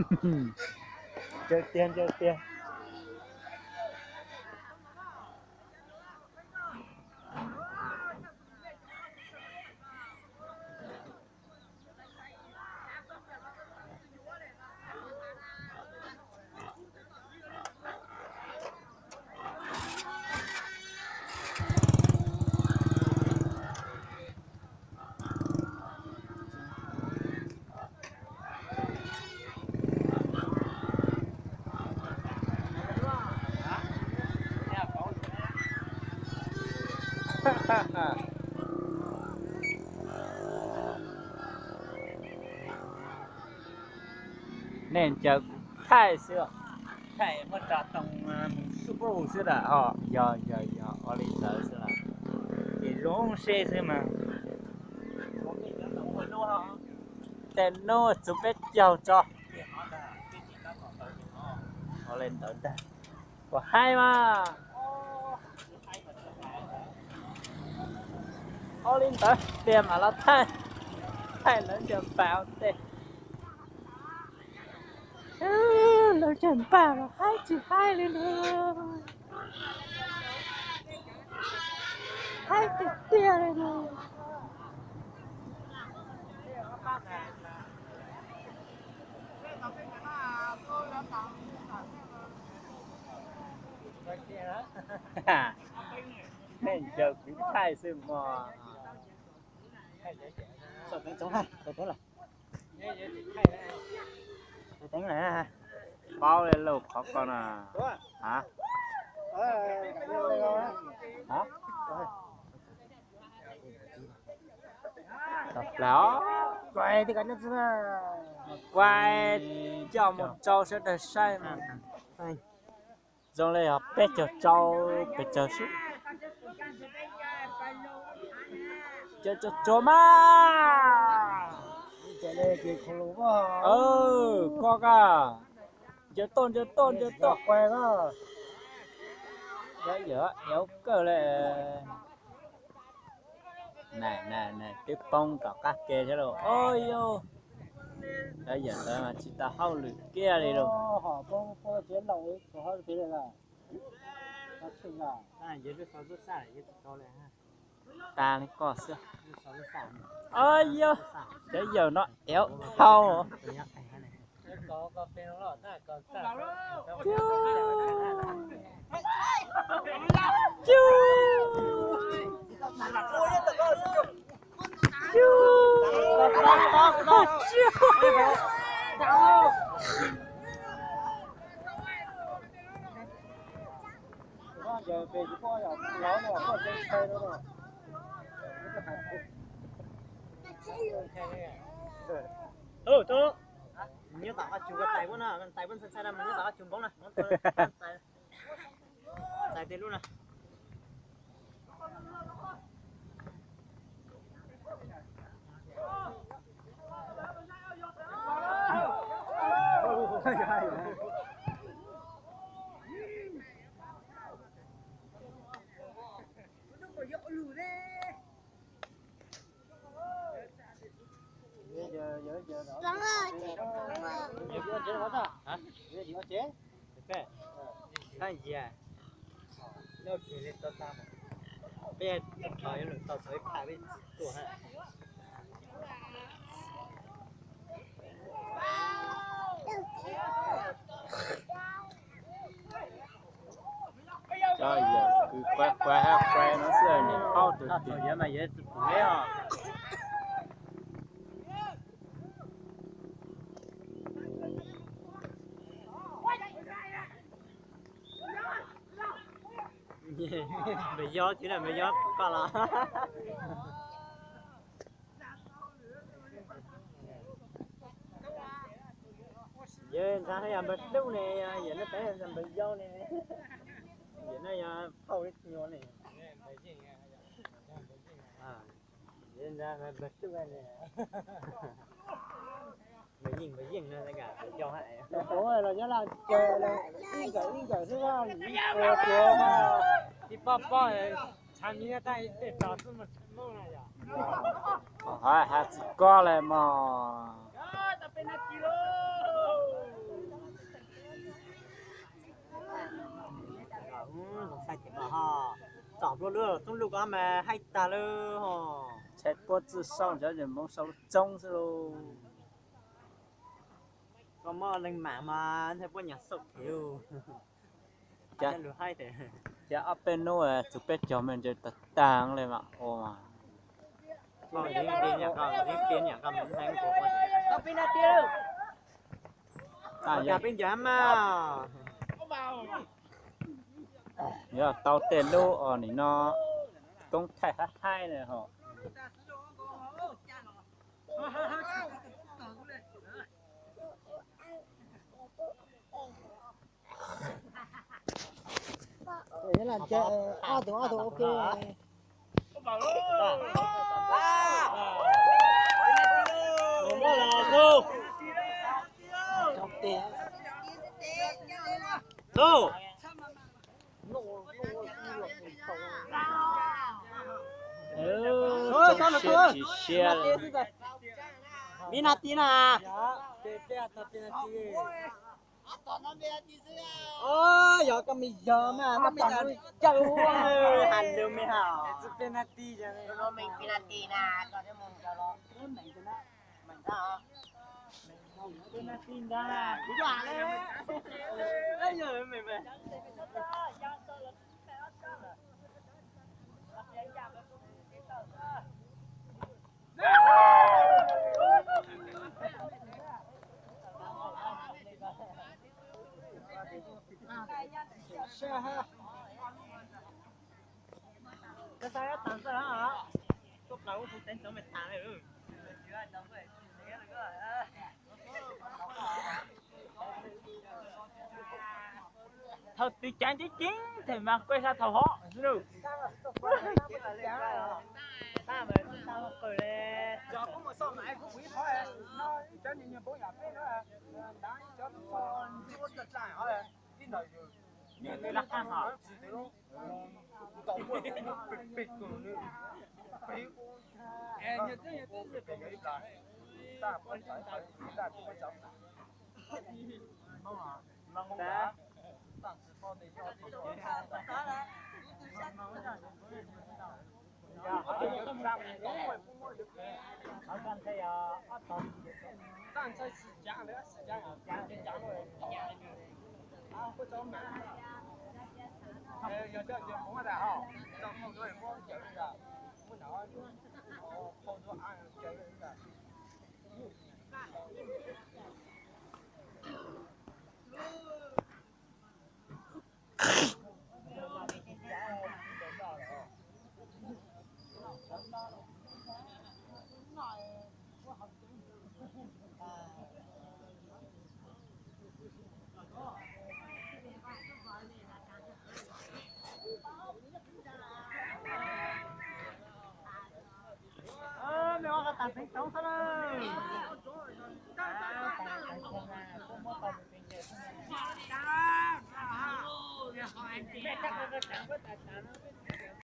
Ntshaw tiag, ntshaw tiag. Nej ncaws kuv thaij xwb, thaij muab tso too mus xub pub xwb lawm ho. Yog yog yog, ua li ntawd xwb lawm. Ces zoo seb xwb mas. Tej hnub txug peb caug tso. Ua li ntawd ntag. Puas haib mas? Ua li ntawd tiag mam los thaij, thaij lawv ncaws npas ua ntej. Lawv ncaws npas mas haib tsis haib li no. Haib tiag tiag li no. Nej ncaws kuv thaij xwb mog. Paub li lauj qhov ko na. A, a, kuai coj mus rau sawv daws saib mas. Zoo li yog peb caug rau pes tsawg xwb. Cov tsuag tsuag mas. Koj ka, ncaws toj ncaws toj ncaws toj. Yawm yawm kawg li. Twb poob tom qab ke thiab lauj. Os yos, yawm ntawd mas tsis tau hauj lwm kiag li lauj. Tas li koj xwb. Os yos, cov yawm no ev dhau. Nyob tom qab cug ko tais puab no, tais puab ntxhai ntxhai no mas nyob tom qab cug npoob na. Tais tej lub na. Cov yawm kws kuav kuav hab kuav no xwb niam paub tug twg. Npawg Yob, txiv na, Npawg Yob pom koj los. Yawg ntxhab yog Npawg Dub ne, yawg no peb Npawg Yob ne, yawg no yog phauj ib nyuag ne. Yawg ntxhab Npawg Dub ne. Npawg Yeej, Npawg Yeej no, Npawg Yob hab. Los nyob Laj Ceg los ib nkawm ib nkawm xwb, ua tuav mas. Tsis paub paub, tshav miv tab tej tog xwb mas tsis muaj na yog. Hais tsis koj le mog. Txom plua lub txoob lug ko mas haib tag lawm ho. Ntshai puab txwj sau cov yawg Hmoob sau lub txoob xwb lauj. Koj muaj leej mam mas ntshai puab nyav xauj khev. Cas ob peb hnub txug peb caug me ntsis tag tag li mas ua. Yog tau tej lub os nim no koob thaij haib haib na ho. Ob tug ob tug ok. Siab tsis siab. Vib nab tij na. Yog koj me yog mas koj me cas caw has lug me has. Thaum twg caav ceev ceev them mas kuj xav thaum hov xwb lauj. Laj qab hos.